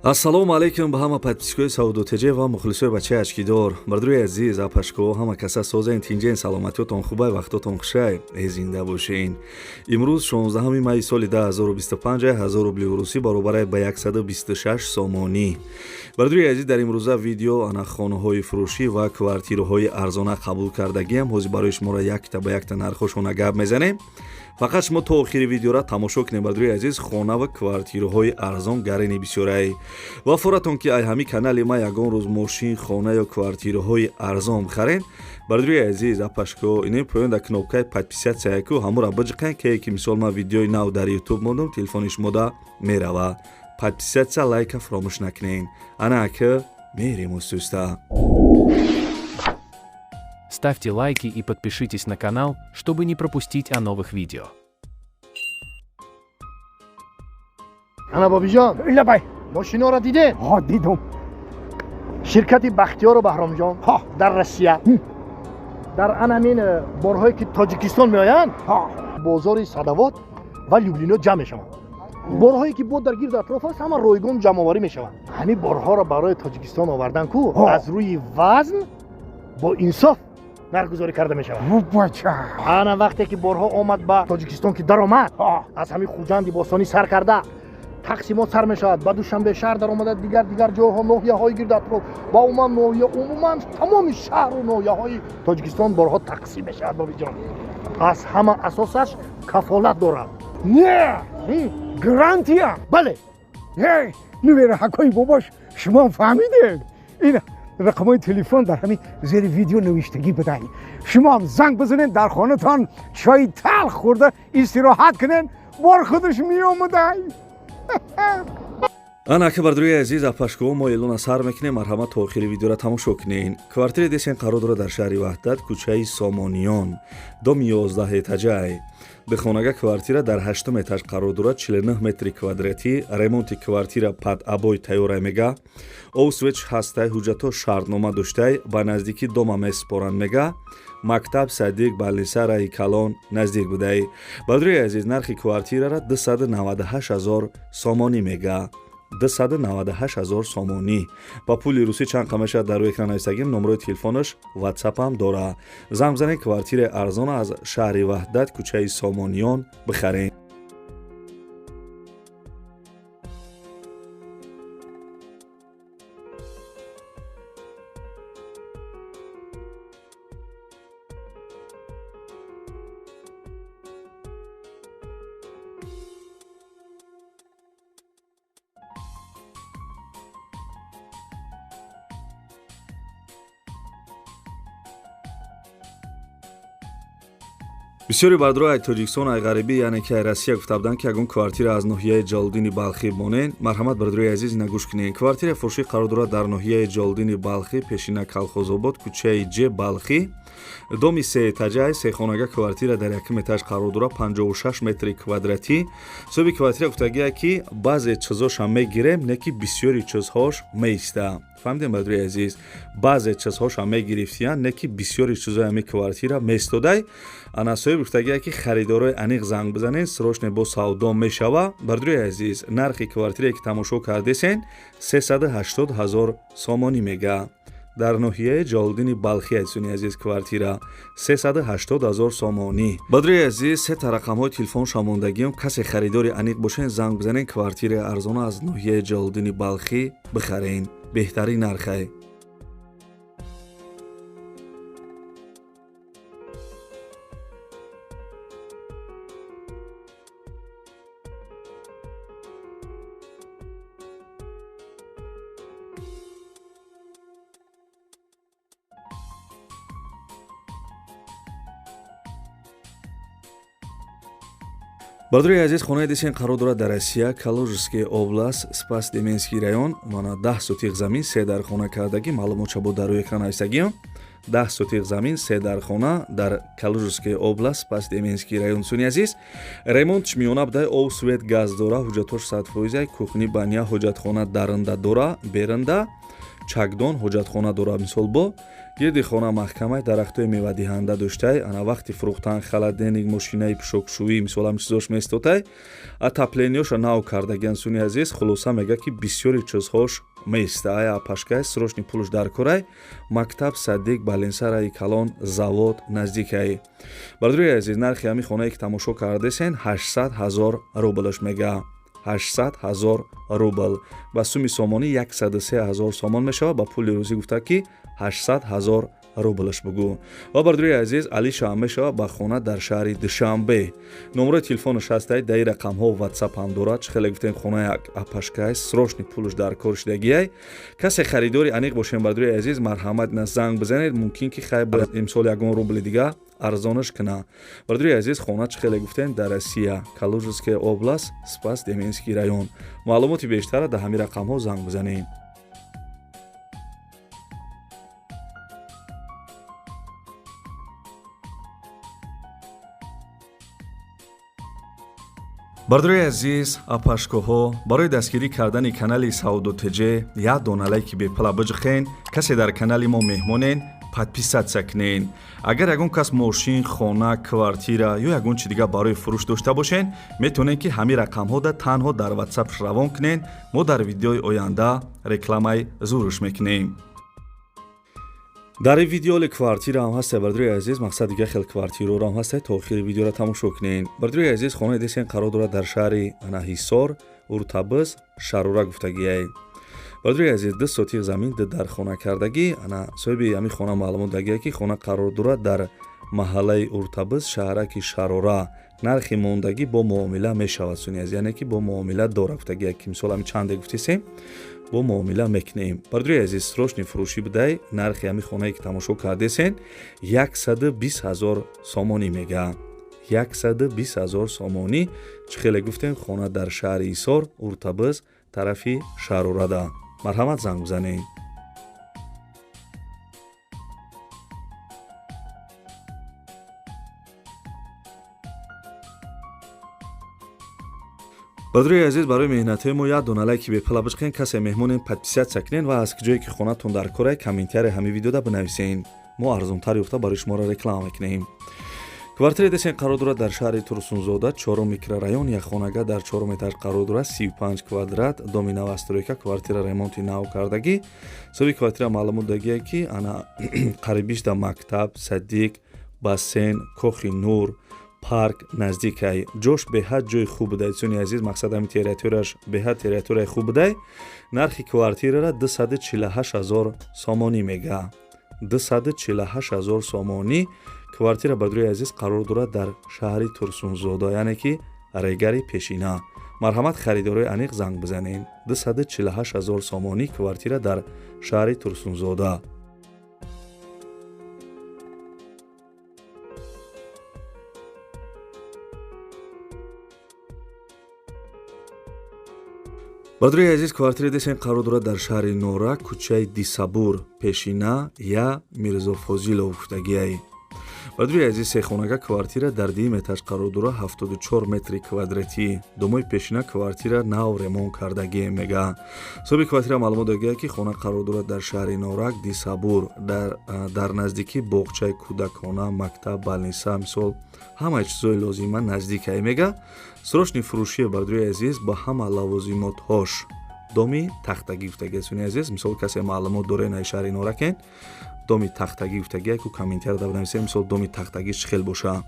Ассалому алайкум ба ҳама подписчикои Савдотеҷе ва мухлисои бачаи очкидор. Бардури азиз, апашко, ҳама каса созен, тинҷен, саломатиётон хубай, вақтотон хушай, э зинда бошен. Имрӯз 16 майи соли 2025, 1000 рубли русӣ баробарай ба 126 сомонӣ. Бардури азиз, дар имрӯза видео ана хонаҳои фурӯшӣ ва квартираҳои арзона қабул кардагиам. Ҳозир барои шуморо якта ба якта нархошона гап мезанем. Фақат шумо то охири видеора тамошо кунед, бардури азиз. Хона ва квартираҳои арзон гарени бисёрай ва форатон ки ай ҳами канали ма ягон рӯз мошин, хона ё квартираҳои арзон бихарен. Бардури азиз, апашко, ин поён дар кнопкаи подписаться ку ҳамура биҷиқен, ке ки мисол ман видеои нав дар Ютуб мондум, телефони шумода мерава. Подписаться, лайка фаромӯш накунен. Ана ака мерем устуста. Ставьте лайки и подпишитесь на канал, чтобы не пропустить о новых видео. Ана, Бобиҷон. Лабай. Мошиноро дидед? Ҳо, дидум. Ширкати Бахтиёру Баҳромҷон дар Россия дар анамин борҳое ки Тоҷикистон меоянд, бозори Садовод ва Люблино ҷамъ мешаванд. Борҳое ки бо дар гирду атроф аст, ҳама ройгон ҷамъоварӣ мешаванд. Ҳамин борҳоро барои Тоҷикистон овардан ку аз рӯи вазн бо инсоф нархгузорӣ карда мешавад. Бача. Ана вақте ки борҳо омад ба Тоҷикистон, ки даромад, аз ҳамин Хуҷанди бостонӣ сар карда тақсимот сар мешавад, ба Душанбе шаҳр даромада, дигар дигар ҷойҳо, ноҳияҳои гирду атроф ва умуман ноҳия, умуман тамоми шаҳру ноҳияҳои Тоҷикистон борҳо тақсим мешавад. Бобиҷон, аз ҳама асосаш кафолат дорад. Не, гарантия. Бале. Нувераҳакои бобош, шумо фаҳмидед, ин рақамҳои телефон дар ҳамин зери видео навиштагӣ будай. Шумо ҳам занг бизанед, дар хонатон чои талх хӯрда истироҳат кунед, бор худаш меомадай. Ана ака, бардури азиз, апашкоҳо, мо эълона сар мекунем. Марҳамат, то охири видеора тамошо кунед. Квартираи десен қарор дорад дар шаҳри Ваҳдат, кӯчаи Сомониён, доми 11 этажай. Бихонага квартира дар ҳаштум этаж қарор дорад, 49 метри квадратӣ. Ремонти квартира под обои тайёрай мега, овсвеч ҳастай, ҳуҷҷатҳо шартнома доштай, ба наздикӣ дома месупоранд мега. Мактаб, садик, больница, раи калон наздик будай. Бардури азиз, нархи квартирара 298 ҳазор сомонӣ мега, 298 ҳазор сомонӣ. Ба пули русӣ чанд қа мешавад, дар рӯи экран нависагим. Номерои телефонаш, Ватсапам дора. Занг бизанед, квартираи арзона аз шаҳри Ваҳдат, кӯчаи Сомониён бихаред. Бисёри бардро ай Тоҷикистон, ай ғарибӣ, яъне ки ай Россия гуфта буданд, ки ягон квартира аз ноҳияи Ҷалолиддини Балхӣ монен. Марҳамат, бардрои азиз, ина гӯш кунед. Квартираи фурӯшӣ қарор дорад дар ноҳияи Ҷалолиддини Балхӣ, пешина Калхозобод, кӯчаи Ҷ Балхӣ, доми сеэтажаи, сехонага квартира дар якум этаж қарор дорад, 56 метри квадратӣ. Соҳиби квартира гуфтагия, ки баъзе чизошам мегирем, не ки бисёри чизҳош меиста. Фаҳмидем, бардрои азиз? Баъзе чизҳошам мегирифтиян, не ки бисёри чизои ҳами квартира меистодай. Ана соҳиб гуфтагия, ки харидорои аниқ занг бизанед, срочно бо савдо мешава. Бардрои азиз, нархи квартирае ки тамошо кардесен, 380 ҳазор сомонӣ мега. Дар ноҳияи Ҷалолиддини Балхӣ, азизони азиз, квартира 380 ҳазор сомонӣ. Бадрои азиз, сета рақамҳои телефон шамондагиам. Касе харидори аниқ бошен, занг бизанед, квартираи арзона аз ноҳияи Ҷалолиддини Балхӣ бихарен, беҳтарин нархай. Бардори азиз, хонаи десен қарор дорад дар Россия, Калужская область, Спас Деменский район. Мана 10 сотих замин, се дар хона кардагӣ. Маълумотша бо дар рӯи экран нависагиам. 10 сотих замин, 3 дархона дар Калужская область, Спас-Деменский район. Суни азиз, ремонтш миёна будай, об, свет, газ дора, ҳуҷҷатҳош 100%, кухни, баня, ҳоҷатхона дарында дора, берында чакдон, ҳоҷатхона дора. Мисол бо гирди хона маҳкамай, дарахтҳои мевадиҳанда доштай. Ана вақти фурӯхтан холодильник, мошинаи пӯшокшӯӣ, мисол ҳам чизош местотай. Отоплениёша нав кардагиан, суни азиз. Хулоса мега ки бисёри чизҳош места. Ай апашкай, срочный пулш дар корай. Мактаб, садик, баленсараи калон, завод наздикай. Бародари азиз, нархи ҳамин хонае ки тамошо кардесен 800 000 рублш мега. 800 000 рубл ба суми сомонӣ 103 000 сомон мешавад. Ба пули русӣ гуфта ки 800 000 рублш бугӯ. Ва бародари азиз, алиша ҳам мешавад ба хона дар шаҳри Душанбе. Номерои телефонаш ҳастай, даи рақамҳо ватсап ҳам дорад. Чӣ хеле гуфтем, хонаи апашкай, срочный пулш дар кор шидагиай. Касе харидори аниқ бошем, бародари азиз, марҳамат, на занг бизанед, мумкин ки хай имсол ягон рубли дига арзонаш куна. Бародари азиз, хона чӣ хеле гуфтем дар Россия, Калужская область, Спас-Деменский район. Маълумоти бештара дар ҳамин рақамҳо занг бизанед. Бародари азиз, апашкоҳо, барои дастгирӣ кардани канали Савдо ТЖ як дона лайки бепала биҷихен. Касе дар канали мо меҳмонен, подписаться кунен. Агар ягон кас мошин, хона, квартира ё ягон чи дигар барои фурӯш дошта бошен, метавонед ки ҳамин рақамҳода танҳо дар ватсап равон кунен. Мо дар видеои оянда рекламаи зурш мекунем. Дар ин видеоли квартира ҳам ҳаста, бародари азиз, мақсад дига хел квартираро ҳам ҳаста. То охири видеоро тамошо кунед. Бародари азиз, хонаи десен қарор дорад дар шаҳри Ҳисор, Уртабыз, Шарора гуфтагиай. Бародари азиз, 2 сотих замин, 2 дархона кардагӣ. Ана соҳиби ҳамин хона маълумот дагия ки хона қарор дорад дар маҳаллаи Уртабыз, шаҳраки Шарора. Нархи мондагӣ бо муомила мешавад, суни азиз, яъне ки бо муомила дора гуфтагия ки мисол ҳамин чанде гуфтесем, бо муомила мекунем. Бародари азиз, срочный фурӯшӣ будай. Нархи ҳамин хонае ки тамошо кардесен 120 000 сомонӣ мега. 120 000 сомонӣ. Чӣ хеле гуфтем, хона дар шаҳри Ҳисор, Уртабыз, тарафи Шарорада. Марҳамат, занг бизанед. Бародари азиз, барои меҳнатҳои мо як дона лайки бепала биҷиқен. Касе меҳмонен, подписаться кунен ва аз ҷое ки хонатон дар корай, комментария ҳамин видеода бинависен. Мо арзонтар ёфта барои шуморо реклама мекунем. Квартираи десен қарор дорад дар шаҳри Турсунзода, 4 микрорайон, як хонага дар 4 этаж қарор дорад, 35 квадрат, доми новостройка, квартира ремонти нав кардагӣ. Соҳиби квартира маълумот дагия ки ана қарибишда мактаб, садик, бассейн, кохи нур, парк наздикай. Ҷош беҳад ҷои хуб будай, суни азиз, мақсад ҳамин территорияш беҳад территорияи хуб будай. Нархи квартирара 248 000 сомонӣ мега. 248 000 сомонӣ. Квартира, бародари азиз, қарор дорад дар шаҳри Турсунзода, яъне ки Регари пешина. Марҳамат, харидорои аниқ занг бизанед. 248 000 сомонӣ квартира дар шаҳри Турсунзода. Бародари азиз, квартираи десен қарор дорад дар шаҳри Норак, кӯчаи Дисабур, пешина я Мирзофозилов гуфтагиай. Бародари азиз, сехонага квартира дар дуюм этаж қарор дорад, 74 метри квадратӣ. Домои пешина квартира нав ремонт кардагие мега. Соҳиби квартира маълумот дагия ки хона қарор дорад дар шаҳри Норак, Дисабур, дар наздикии боғчаи кӯдакона, мактаб, балниса, мисол ҳамаи чизҳои лозима наздикай мега. Срочный фурӯшие, бародари азиз, ба ҳама лавозимотҳош, доми тахтагӣ гуфтагия, суни азиз. Мисол касе маълумот доре на шаҳри Норакен, доми тахтагӣ гуфтагия ку комментария да бинависем, мисол доми тахтагӣ чӣ хел боша.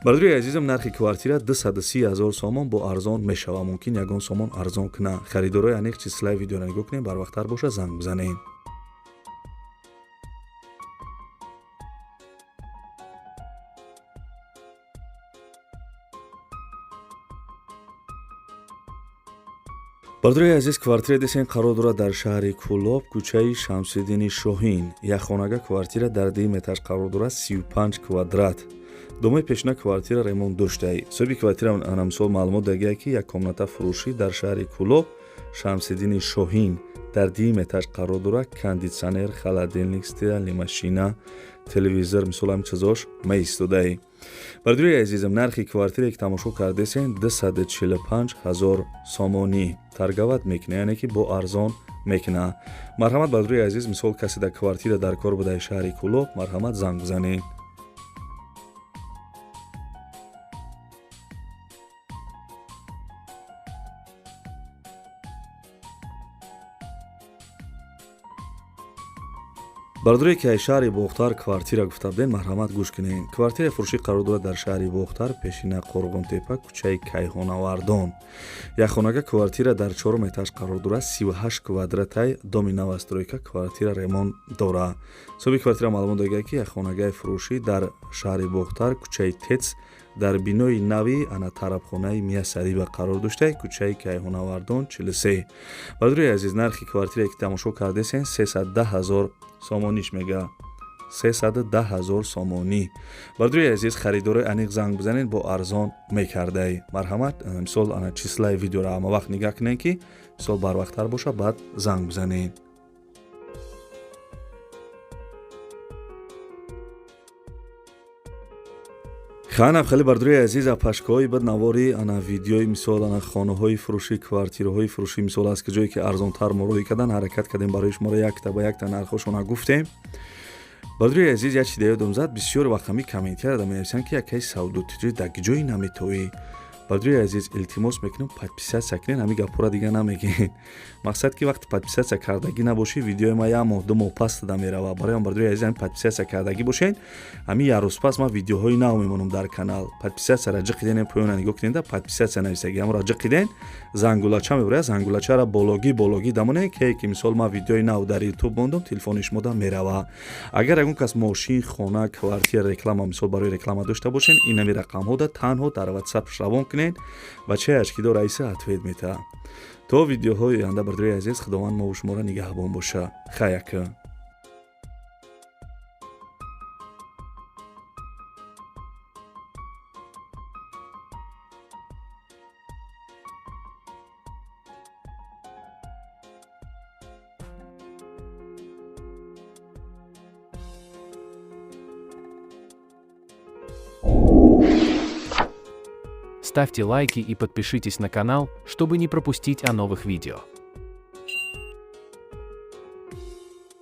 Бародари азизам, нархи квартира 230 000 сомон, бо арзон мешава, мумкин ягон сомон арзон куна. Харидорои аниқ числаи видеоро нигоҳ кунем, барвақттар боша занг бизанем. Бародари азиз, квартира десен қарор дорад дар шаҳри Кӯлоб, кӯчаи Шамсиддини Шоҳин. Як хонага квартира дар дуюм этаж қарор дорад, 35 квадрат. Домои пешина квартира ремонт доштай. Соҳиби квартира ана мисол маълумот дагия ки як комната фурӯшӣ дар шаҳри Кӯлоб, Шамсиддини Шоҳин, Дар дуюм этаж қарор дорад. Кондитсионер, холодильник, стиральный машина, телевизор, мисол ҳамин чизош меистодаи. Бародари азизам, нархи квартире ки тамошо кардесен 245 000 сомонӣ. Торговать мекуна, яъне ки бо арзон мекуна. Марҳамат, бародари азиз, мисол касе дар квартира дар кор будаи шаҳри Кӯлоб, марҳамат, занг бизанед. Бародаре ки аз шаҳри Бохтар квартира гуфта будем, марҳамат, гӯш кунед. Квартираи фурӯшӣ қарор дорад дар шаҳри Бохтар, пешина Қорғонтепа, кӯчаи Кайҳонавардон. Якхонага квартира дар чорум этаж қарор дорад, 38 квадратай, доми новостройка, квартира ремонт дорад. Соҳиби квартира маълумот додагият, ки якхонагаи фурӯшӣ дар шаҳри Бохтар, кӯчаи ТЭЦ, дар бинои нави ана тарабхонаи Миясариба қарор дошта, кӯчаи Кайҳонавардон 43. Бародари азиз, нархи квартирае ки тамошо кардесен 310 000 сомониш мега, 310 000 сомонӣ. Бародари азиз, харидорои аниқ занг бизанед, бо арзон мекардаи. Марҳамат, мисол ана числаи видеоро ҳама вақт нигаҳ кунед, ки мисол барвақттар боша, баъд занг бизанед. Ханаб хеле, бародари азиз, апашкаҳои бад навори ана видеои, мисол ана хонаҳои фурӯшӣ, квартираҳои фурӯшӣ, мисол аз ки ҷое ки арзонтар мо рӯй кардан ҳаракат кардем, барои шуморо якта ба якта нархҳошона гуфтем. Бародари азиз, як чиз ёдам зад. Бисёр вақт ҳами комментарияда менависанд, ки якаи савдотиҷӣ дар ҷое наметоӣ. Бародари азиз, илтимос мекунем, подписаться кунед, ҳами гапҳоро дига намегӯед. Мақсад ки вақте подписаться кардагӣ набошӣ, видеои ма як моҳ, 2 моҳ пас дода мерава. Барои он, бародари азиз, ҳами подписаться кардагӣ бошед, ҳами як рӯз пас ман видеоҳои нав мемонам дар канал. Подписаться ра ҷиқиден, поёна нигоҳ кунед, подписаться нависагӣ, ҳамро ҷиқиден, зангулача мебурад, зангулачаро бологӣ бологӣ дамонед, ке ки мисол ман видеои нав дар Ютуб мондам, телефони шумода мерава. Агар ягон кас мошин, хона, квартира, реклама, мисол барои реклама дошта бошед, ин ҳами рақамҳода танҳо дар Ватсап равон кунед, бачаи ашкидо раиса ответ метаҳад. То видеоҳои оянда, бародари азиз, Худованд мову шуморо нигаҳбон боша. Хаяка. Ставьте лайки и подпишитесь на канал, чтобы не пропустить о новых видео.